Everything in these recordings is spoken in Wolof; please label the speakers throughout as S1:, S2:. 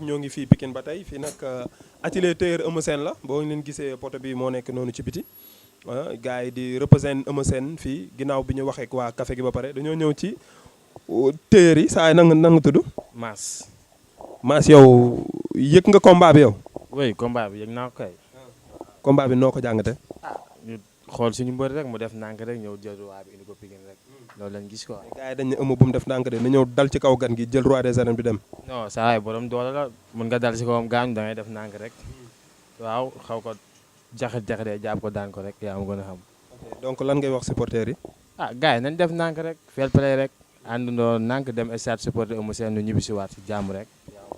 S1: ñoo ngi fii Pikine ba tey fii nag atelier tailleur Eumeu Sène la boo leen gisee poto bi moo nekk noonu ci biti gars yi di représenter Eumeu Sène fii ginnaaw bi ñu waxee ak waa café gi ba pare dañoo ñëw ci tailleur yi saa yi nan nga tudd. Mass yow yëg nga combat bi yow.
S2: oui combat bi yëg naa ko kay.
S1: combat bi noo ko jàngatee.
S2: ñu xool suñu mbër rek mu def nànk rek ñëw jël roi bi indi ko Pikine rek loolu lañ gis quoi.
S1: gars yi dañ ne Eumeu bu mu def nànk de na ñëw dal ci kaw gan gi jël roi des arènes bi dem.
S2: non saa waay borom doole la mun nga dal si kawam gaañ da ngay def nànk rek waaw xaw ko jaxatee jàpp ko daan ko rek yaa ma gën a xam.
S1: donc lan ngay wax supporters yi.
S2: gars yi nañ def nànk rek fair play rek àndandoo nànk dem stade supporter Eumeu Sène ñu ñibbi si waat si jàmm rek.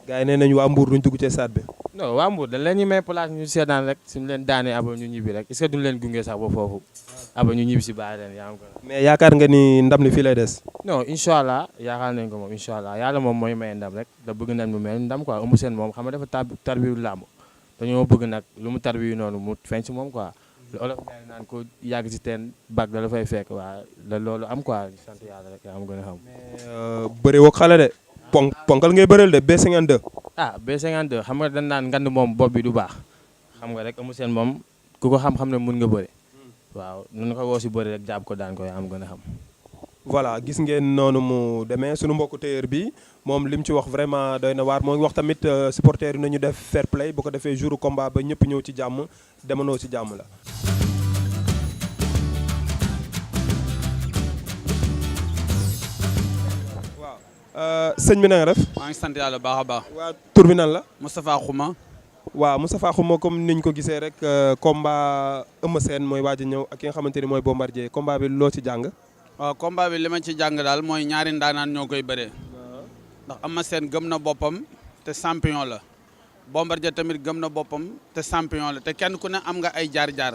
S1: gars yi nee nañu waa Mbour duñ dugg ci stade bi.
S2: non waa Mbour dañ leen ñu may place ñu seetaan rek suñu leen daanee aba ñu ñibbi rek est-ce que duñ leen gunge sax ba foofu aba ñu ñibbi si bàyyi leen yaa am ko.
S1: mais yaakaar nga ni ndam li fii lay des.
S2: non incha allah yaakaar nañ ko moom incha allah yàlla moom mooy may ndam rek da bëgg nañ mu mel ndam quoi Eumeu Sène moom xam nga dafa tarbiyu làmb dañoo bëgg nag lu mu tarbiyu noonu mu feeñ si moom quoi lu olof ngay naan ko yàgg si teen bag da la fay fekk waa la loolu am quoi sant yàlla rek yaa am gën a xam.
S1: mais bëri woog xale de. ponkal ngay bëreel de B52.
S2: B52 xam nga dañ naan ngand moom bopp bi du baax xam nga rek Eumeu Sène moom ku ko xam-xam ne mun nga bëri waaw nun ko woo si bëri rek jàpp ko daan ko yaa am gën a xam.
S1: voilà gis ngeen noonu mu demee suñu mbokku tailleur bi moom li mu ci wax vraiment doy na waar moo ngi wax tamit supporters yi nañu def fair play bu ko defee jour combat ba ñëpp ñëw ci jàmm demanoo ci jàmm la. sëñ bi na nga def.
S3: maa ngi sant yàlla baax a baax.
S1: waa tur bi nan la.
S3: Moustapha Xuma.
S1: waaw Moustapha Xuma comme niñ ko gisee rek combat Eumeu Sène mooy waaj a ñëw ak ki nga xamante ni mooy Bombardier combat bi loo ci jàng.
S3: waaw combat bi li ma ci jàng daal mooy ñaari ndaanaan ñoo koy bëree. ndax Eumeu Sène gëm na boppam te champion la. Bombardier tamit gëm na boppam te champion la te kenn ku ne am nga ay jaar-jaar.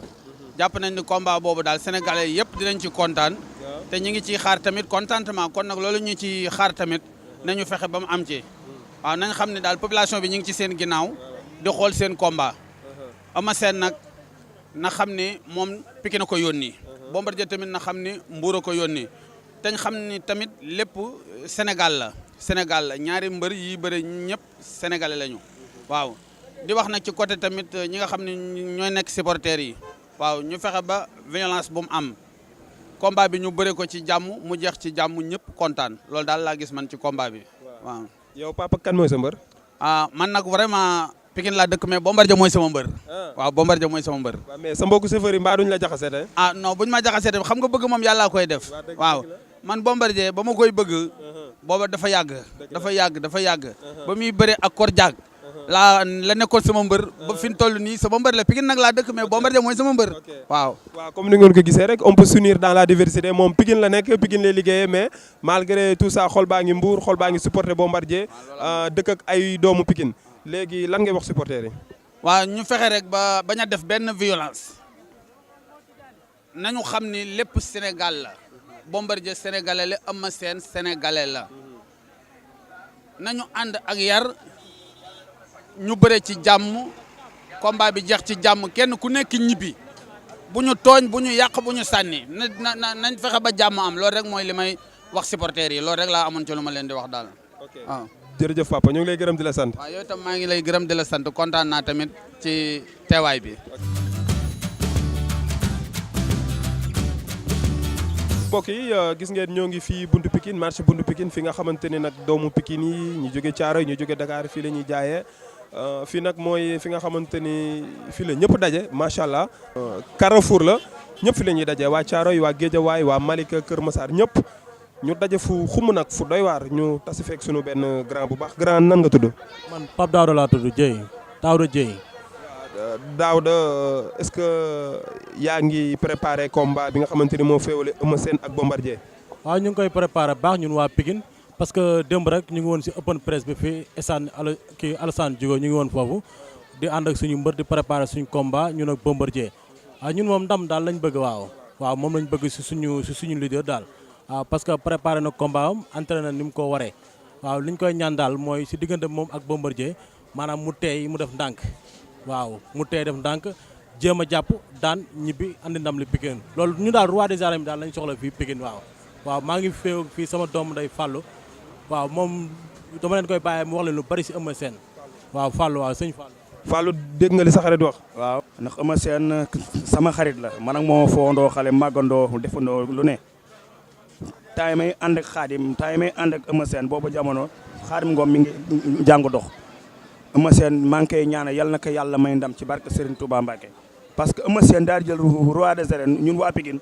S3: jàpp nañ ni combat boobu daal sénégalais yëpp dinañ ci kontaan. te ñu ngi ciy xaar tamit contentement kon nag loolu ñu ci xaar tamit nañu fexe ba mu am ci. waaw nañ xam ne daal population bi ñu ngi ci seen ginnaaw di xool seen combat. Eumeu Sène nag na xam ne moom Pikine na ko yónni. Bombardier tamit na xam ne Mbuur a ko yónni. te ñu xam ni tamit lépp Sénégal la. Sénégal la ñaari mbër yi bëre ñëpp sénégalais lañu. waaw di wax nag ci côté tamit ñi nga xam ne ñooy nekk supporters yi. waaw ñu fexe ba violence bu mu am. combat bi ñu bëre ko ci jàmm mu jeex ci jàmm ñëpp kontaan loolu daal laa gis man ci combat bi waaw.
S1: yow papa kan mooy sa mbër.
S3: man nag vraiment Pikine laa dëkk mais Bombardier mooy sama mbër. waaw Bombardier mooy sama mbër.
S1: waaw mais sa mbokku chauffeur yi mbaa duñ la jaxase de.
S3: non buñ ma jaxasee tamit xam nga bëgg moom yàlla koy def. waaw man Bombardier ba ma koy bëgg. booba dafa yàgg. ba muy bëre ak Kor Diag. la nekkoon sama mbër ba fi mu toll nii sama mbër la Pikine nag laa dëkk mais Bombardier mooy sama mbër. waaw
S1: comme ni ngeen ko gisee rek on peut s'unir dans la diversité moom Pikine la nekk Pikine lay liggéeyee mais malgré tout ça xol baa ngi Mbour xol baa ngi supporter Bombardier dëkk ak ay doomu Pikine léegi lan ngay wax supporter yi.
S3: waaw ñu fexe rek ba bañ a def benn violence nañu xam ni lépp Sénégal la Bombardier sénégalais la Eumeu Sène sénégalais la nañu ànd ak yar. ñu bëre ci jàmm combat bi jeex ci jàmm kenn ku nekk ñibbi bu ñu tooñ bu ñu yàq bu ñu sànni nañ fexe ba jàmm am loolu rek mooy li may wax supporters yi loolu rek laa amoon ci lu ma leen di wax daal. waaw
S1: jërëjëf papa ñu ngi lay gërëm di la sant.
S3: waaw yow itam maa ngi lay gërëm di la sant kontaan naa tamit ci teewaay bi.
S1: mbokk yi gis ngeen ñoo ngi fii buntu Pikine marché buntu Pikine fi nga xamante ni nag doomu Pikine yi ñu jóge Thiaroye ñu jóge Dakar fii la ñuy jaayee. fii nag mooy fi nga xamante ni fii la ñëpp daje macha allah. Carrefour la ñëpp fi la ñuy daje waa Thiaroye waa Guédiawaye waa Malika Kër Massar ñëpp ñu daje fu xumm nag fu doy waar ñu tasi fekk sunu benn grand bu baax grand nan nga tudd.
S4: man Pape Daouda laa tudd Dieye Daouda Dieye.
S1: Daouda est-ce que yaa ngi préparé combat bi nga xamante ni moo féewale Eumeu Sène ak Bombardier.
S4: waaw ñu ngi koy préparé baax ñun waa Pikine. parce que démb rek ñu ngi woon si open press bi fii Essane Alassane Djigo ñu ngi woon foofu di ànd ak suñu mbër di préparer suñu combat ñun ak Bombardier ñun moom ndam daal lañ bëgg waaw moom lañ bëgg si suñu leader daal waaw parce que préparé na combat am entraîné na ni mu ko waree waaw li ñu koy ñaan daal mooy si diggante moom ak Bombardier maanaam mu teey mu def ndànk waaw mu teey def ndànk jéem a jàpp daan ñibbi andi ndam li Pikine loolu ñu daal roi des arènes daal lañ soxla fii Pikine waaw maa ngi fii sama doom day fàllu waaw moom dama leen koy bàyyee mu wax leen lu bari si Eumeu Sène waaw Fallou waaw sëñ Fallou.
S1: Fallou dégg nga li sa xarit wax.
S5: waaw ndax Eumeu Sène sama xarit la man ak moo foondoo xale màggandoo defandoo lu ne temps yi may ànd ak Xaadim temps yi may ànd ak Eumeu Sène boobu jamono Xaadim Ngom mi ngi jàng dox Eumeu Sène maa ngi koy ñaanal yal na ko yàlla may ndam ci barke Serigne Touba Mbacké parce que Eumeu Sène daal jël roi des arènes ñun waa Pikine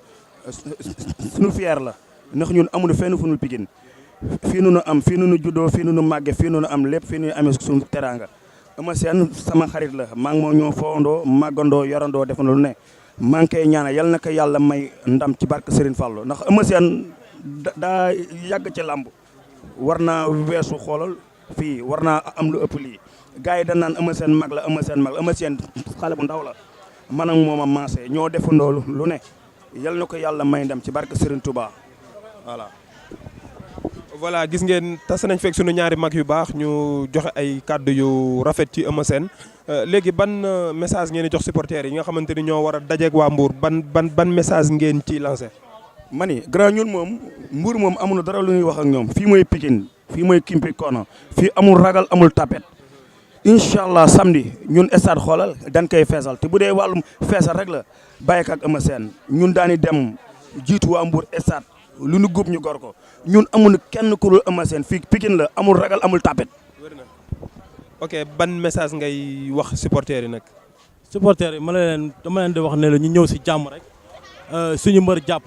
S5: suñu fier la ndax ñun amuñu fenn fu ñu Pikine fii nu am fii nu juddoo fii nu màgge fii nu am lépp fii nu amee suñu teraanga Eumeu Sène sama xarit la maa ngi moo ñoo foondoo màggandoo yorandoo defandoo lu ne maa ngi koy ñaanal yal na ko yàlla may ndam ci barke Serigne Fallou ndax Eumeu Sène daa yàgg ci làmb war naa weesu xoolal fii war naa am lu ëpp lii gars yi dañ naan Eumeu Sène mag la Eumeu Sène mag la Eumeu Sène xale bu ndaw la man ak moom a maasee ñoo defandoo lu ne yal na ko yàlla may ndam ci barke Serigne Touba
S1: voilà gis ngeen tas nañ fekk sunu ñaari mag yu baax ñu joxe ay kàddu yu rafet ci Eumeu Sène léegi ban message ngeen di jox supporters yi nga xamante ni ñoo war a dajeeg waa Mbour ban message ngeen ci lancé.
S5: ma ni grand ñun moom Mbour moom amul dara lu ñuy wax ak ñoom fii mooy Pikine fii mooy Kimpi Kono fii amul ragal amul tapet incha allah samedi ñun stade xoolal dañ koy feesal te bu dee wàllum feesal rek la bàyyi ko ak Eumeu Sène ñun daani dem jiitu waa Mbour stade lu nu góob ñu gor ko ñun amuñu kenn ku dul Eumeu Sène fii Pikine la amul ragal amul tapet.
S1: ok ban message ngay wax supporters yi nag.
S4: supporters yi dama leen di wax ne la ñu ñëw si jàmm rek suñu mbër jàpp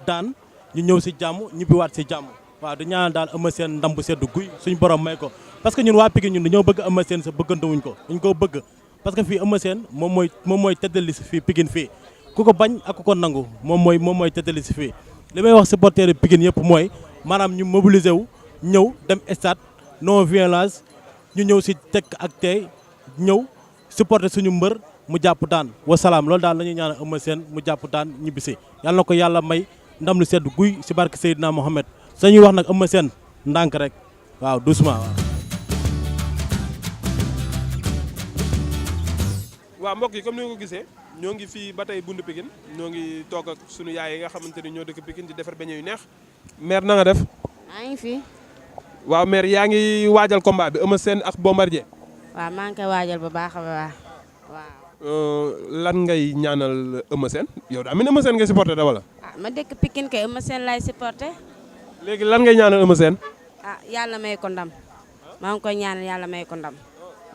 S4: daan ñu ñëw si jàmm ñibbiwaat si jàmm waaw di ñaanal daal Eumeu Sène ndam bu sedd guy suñu borom may ko parce que ñun waa Pikine ñun dañoo bëgg Eumeu Sène sa bëggantewuñ ko dañ koo bëgg parce que fii Eumeu Sène moom mooy tëddali si fii Pikine fii ku ko bañ ak ku ko nangu moom mooy tëddali si fii li may wax supporters yi Pikine yëpp mooy maanaam ñu mobiliser wu ñëw dem stade non violence ñu ñëw si tekk ak tey ñëw supporter suñu mbër mu jàpp daan wasalaam loolu daal la ñuy ñaanal Eumeu Sène mu jàpp daan ñibbisi yàlla na ko yàlla may ndam lu sedd guy si barke Seydina Mohamed sañuy wax nag Eumeu Sène ndànk rek waaw doucement waaw.
S1: waaw mbokk yi comme ni nga ko gisee ñoo ngi fii ba tey bundu Pikine ñoo ngi toog ak sunu yaay yi nga xamante ni ñoo dëkk Pikine di defar beñe yu neex. mère na nga def.
S6: maa ngi fi.
S1: waaw mère yaa ngi waajal combat bi Eumeu Sène ak Bombardier.
S6: waaw maa ngi koy waajal bu baax a baax waaw.
S1: lan ngay ñaanal Eumeu Sène yow daa mel ni Eumeu Sène ngay supporté da wala.
S6: ah ma dëkk Pikine kay Eumeu Sène laay supporté.
S1: léegi lan ngay ñaanal Eumeu Sène.
S6: ah yàlla may ko ndam maa ngi koy ñaanal yàlla may ko ndam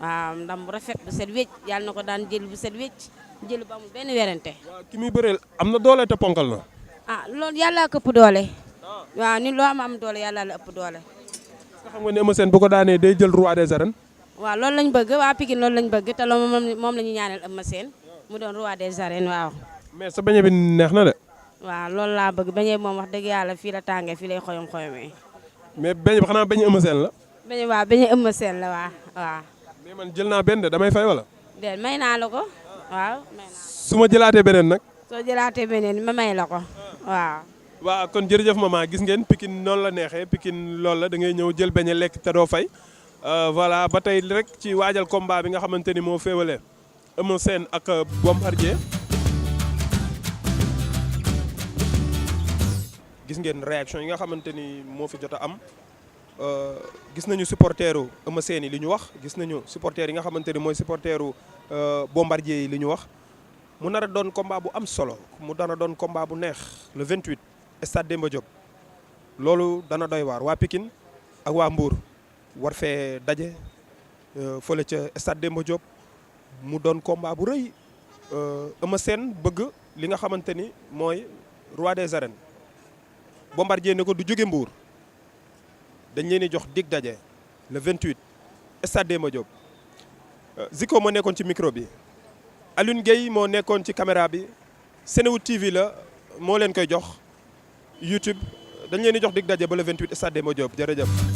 S6: waaw ndam bu rafet bu set wécc yàlla na ko daan jël bu set wécc jël ba amul benn werante.
S1: waaw ki muy bëreel am na doole te ponkal na.
S6: ah loolu yàlla ko ëpp doole. waaw ni loo am doole yàlla la ëpp doole.
S1: nga xam nga ne Eumeu Sène bu ko daanee day jël roi des arènes.
S6: waaw loolu lañ bëgg waa Pikine loolu lañ bëgg te loolu moom la ñu ñaanal Eumeu Sène mu doon roi des arènes waaw.
S1: mais sa beñe bi neex na de.
S6: waaw loolu laa bëgg beñe moom wax dëgg yàlla fii la tàngee fii lay xoyom-xoyomee.
S1: mais beñe bi xanaa beñe Eumeu Sène la.
S6: beñe waaw beñe Eumeu Sène la waaw.
S1: mais man jël naa benn de damay fay wala.
S6: déedéet may naa la ko waaw may naa.
S1: su ma jëlaatee beneen nag.
S6: soo jëlaatee beneen ma may la ko waaw.
S1: waaw kon jërëjëf maman gis ngeen Pikine noonu la neexee Pikine loolu la da ngay ñëw jël beñe lekk te doo fay. voilà ba tey rek ci waajal combat bi nga xamante ni moo féewale Eumeu Sène ak Bombardier. gis ngeen réaction yi nga xamante ni moo fi jot a am gis nañu supporteru Eumeu Sène yi li ñu wax gis nañu supporter yi nga xamante ni mooy supporteru Bombardier yi li ñu wax mu nar a doon combat bu am solo mu dana doon combat bu neex le 28 stade Demba Diop loolu dana doy waar waa Pikine ak waa Mbour war fee daje fële ca stade Demba Diop mu doon combat bu rëy Eumeu Sène bëgg li nga xamante ni mooy roi des arènes Bombardier ne ko du jóge Mbour dañ leen di jox dig daje le 28 stade Demba Diop Zico moo nekkoon ci micro bi Alioune Gueye moo nekkoon ci caméra bi Senewood TV la moo leen koy jox YouTube dañ leen di jox dig daje ba le 28 stade Demba Diop jërëjëf.